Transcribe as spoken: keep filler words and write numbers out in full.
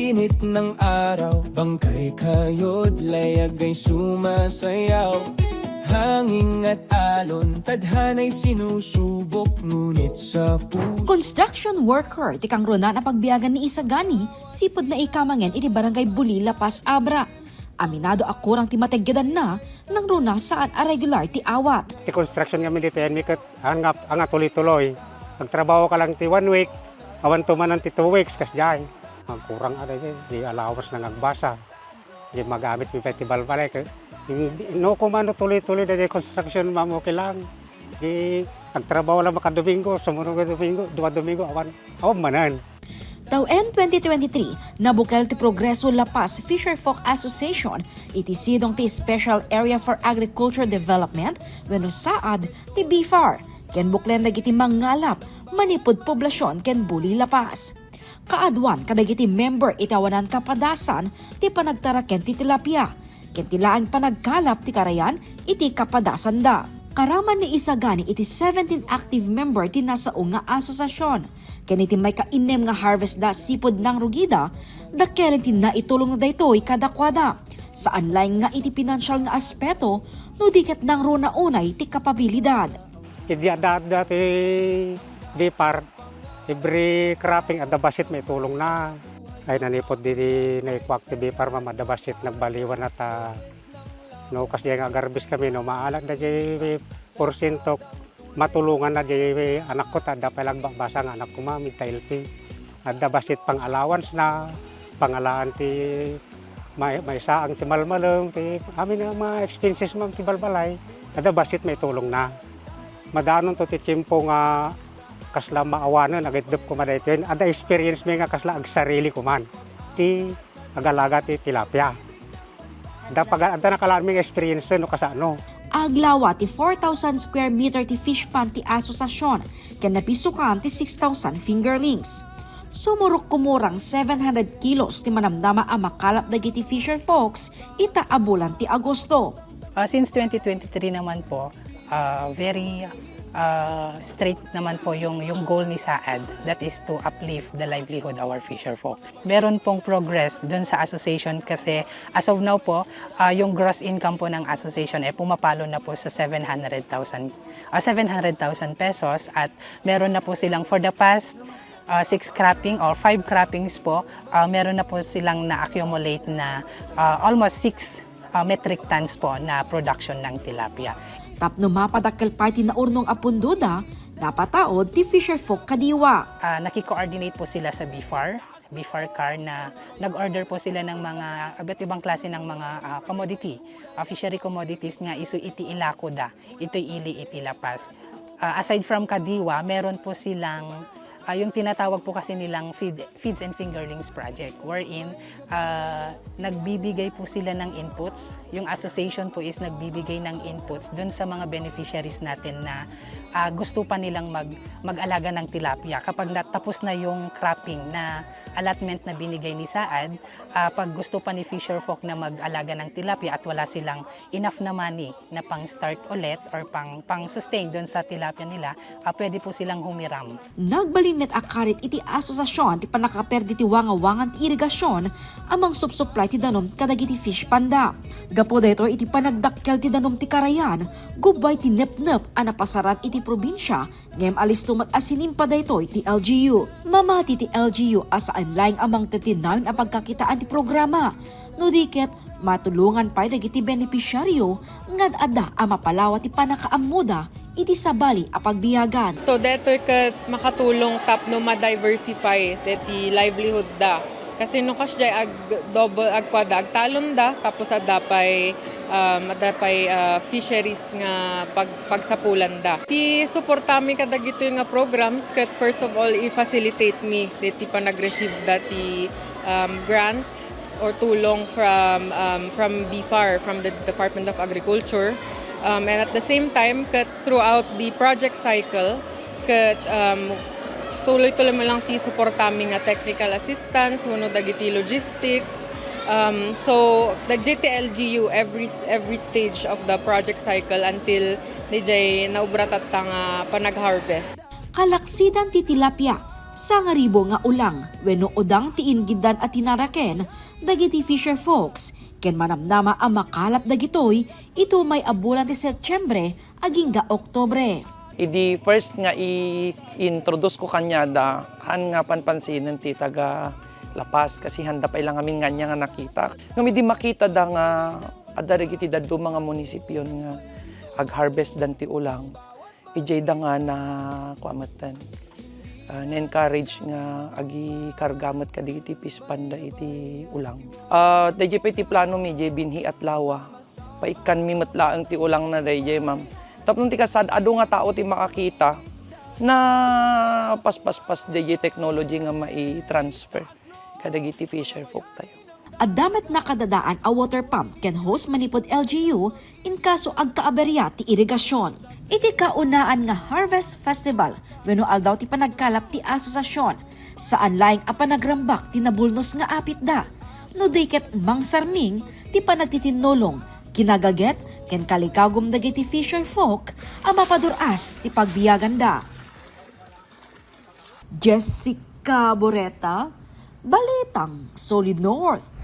Init ng araw, bangkay kayod, layag ay sumasayaw. Hangin at alon, tadhana'y sinusubok, ngunit sa puso. Construction worker ti kangrunan a pagbiagan ni Isagani, sipud na ikamangen iti barangay Buli, La Paz, Abra. Aminado a kurang ti mateggedanna, nangruna saan a regular ti awat. Ti construction ngamin ditoy, mi ket anga, anga tuloy-tuloy. Agtrabaho ka lang ti one week, awan tumanan ti two weeks, kasdiay. Agkurang a daydiay, di allowance na nga agbasa. Di magamit mi pay ti balbalay. Kay, no, kumano tuloy-tuloy daydiay construction, ma'am, okay lang. Di agtrabaho lang makadomingo, sumurog nga domingo, dua domingo, awan, awan manen. Tawen twenty twenty-three, nabukel ti Progreso La Paz Fisherfolk Association iti sidong ti Special Area for Agriculture Development wenno SAAD ti BFAR, ken buklen dagiti mangngalap manipud poblasion ken Buli, La Paz. Kaaduan kadagiti member iti awanan kapadasan ti panagtaraken ti tilapia, ken ti laeng panagkalap ti karayan iti kapadasanda. Karaman ni Isagani iti seventeen active member ti nasao nga asosiasion, ken iti maikainnem nga harvest da sipud nangrugida, dakkelen ti naitulongna daytoy kadakuada. Saan laeng nga iti pinansial nga aspeto, no di ket nangruna unay ti kapabilidad. Idi adda, adda ti BFAR, every cropping adda bassit maitulongna. Ay, nanipud di, di naikuak ti BFAR, ma'am, adda bassit nagbaliwan ta. No, kasdiay nga agarbis kami, no, maanak da di porsiento, matulonganna di anakko, ta adda pay laeng agbasa nga anakko, ma'am, ita L P. Adda bassit pang-allowance na, pangalaan ti may-, maysaang ti malmalem, ti amin a mga expenses, ma'am, ti balbalay, adda bassit maitulongna. Madanon to ti tiempo nga kasla maawanen, agitdep koma daytoy. Adda experience mi nga kasla agsarili koman ti agalaga ti tilapia. Adda paga-, adda nakalaan mi nga experience no kasano. Aglawa ti four thousand square meter ti fish pond ti asosiasion ken napisukan ti six thousand fingerlings. Sumurok kumurang seven hundred kilos ti manamnama a makalap dagiti fisher folks ita a bulan ti Agosto. Ah, since twenty twenty-three naman po, ah, very, ah, straight naman po yung, yung goal ni SAAD, that is to uplift the livelihood of our fisher folk. Meron pong progress dun sa association kasi as of now po, ah, yung gross income po ng association, eh, pumapalo na po sa seven hundred thousand, ah, seven hundred thousand pesos, at meron na po silang for the past, ah, six cropping or five croppings po, ah, meron na po silang na-accumulate na, ah, almost six, ah, metric tons po na production ng tilapia. Tapno mapadakkel pay ti naurnong a pundoda, napataod ti fisher folk kadiwa. Ah, naki-coordinate po sila sa BFAR, BFAR CAR na nag-order po sila ng mga iba't ibang klase ng mga, ah, commodity, ah, fishery commodities nga isu iti ilako da, itoy ili iti La Paz. Ah, aside from kadiwa, meron po silang, ah, yung tinatawag po kasi nilang feed, feeds and fingerlings project, wherein, ah, nagbibigay po sila ng inputs. Yung association po is nagbibigay ng inputs dun sa mga beneficiaries natin na, ah, gusto pa nilang mag-, mag-alaga ng tilapia. Kapag natapos na yung cropping na allotment na binigay ni SAAD, ah, pag gusto pa ni fisher folk na mag-alaga ng tilapia at wala silang enough na money na pang-start ulit or pang, pang-sustain dun sa tilapia nila, ah, pwede po silang humiram. Nagbalin met a karit iti asosiasion ti pannakaperdi ti wangawangan ti irigasion a mangsupsuplay ti danum kadagiti fish pond da. Gapu daytoy iti panagdakkel ti danum ti karayan, gubbay ti nepnep a napasaran iti probinsia, ngem alisto met a sinimpa daytoy ti L G U. Mamati ti L G U a saan laeng a mangtitinayon a pagkakitaan ti programa, no di ket matulongan pay dagiti benepisyaryo nga ad-adda a mapalawa ti pannakaammoda iti sabali a pagbiagan. So, detoy ket makatulong tapno ma-diversify deti livelihood da. Kasi no kasdiay ag-double, agkuada, agtalon da, tapos adda pay, um, adda pay, ah, fisheries nga pag-, pagsapulan da. Ti suportami kadagitoy nga programs ket first of all, i-facilitate mi deti panag-receive da ti, um, grant or tulong from, um, from BFAR, from the Department of Agriculture. Um, and at the same time, ket throughout the project cycle, ket, um, tuloy-tuloy met lang ti suportami nga technical assistance, wenno dagiti logistics. Um, so, the G T L G U, every s-, every stage of the project cycle until diay naubra tatta nga panag-harvest. Kalaksidan ti tilapia, Sangaribu nga ulang wenno udang ti ingiddan a tinaraken dagiti fisher folks ken manamnama a makalap dagitoy iti umay a bulan ti Setyembre agingga Oktubre. Idi first nga i-introduce ko kaniada, haan nga panpansinen ti taga La Paz kasi handa pay la ngamin nga ania nga nakita. Ngem idi makitada nga adda dagiti dadduma nga munisipyon nga ag-harvestdan ti ulang, idiay da nga na, kua metten, ah, na-encourage nga agikarga met kadagiti fish pond-da iti ulang. Ah, daydiay pay ti plano mi, idiay binhi Atlawa. Paikkanmi met laeng ti ulangna daydiay, ma'am. Tapno ti kasad, adu nga tao ti makakita, napaspaspas daydiay technology nga mai-transfer kadagiti fisher folk tayo. Adda met nakadadaan a water pump ken hose manipud L G U in kaso agkaaberia ti irigasyon. Iti kaunaan nga Harvest Festival wenno Aldaw ti Panagkalap ti Asosiasyon, saan laeng a panagrambak ti nabulnos nga apitda, no di ket mangsarming ti panagtitinnulong, kinagaget, ken kalikagum dagiti fisher folk a mapadur-as ti pagbiaganda. Jessica Boreta, Balitang Solid North.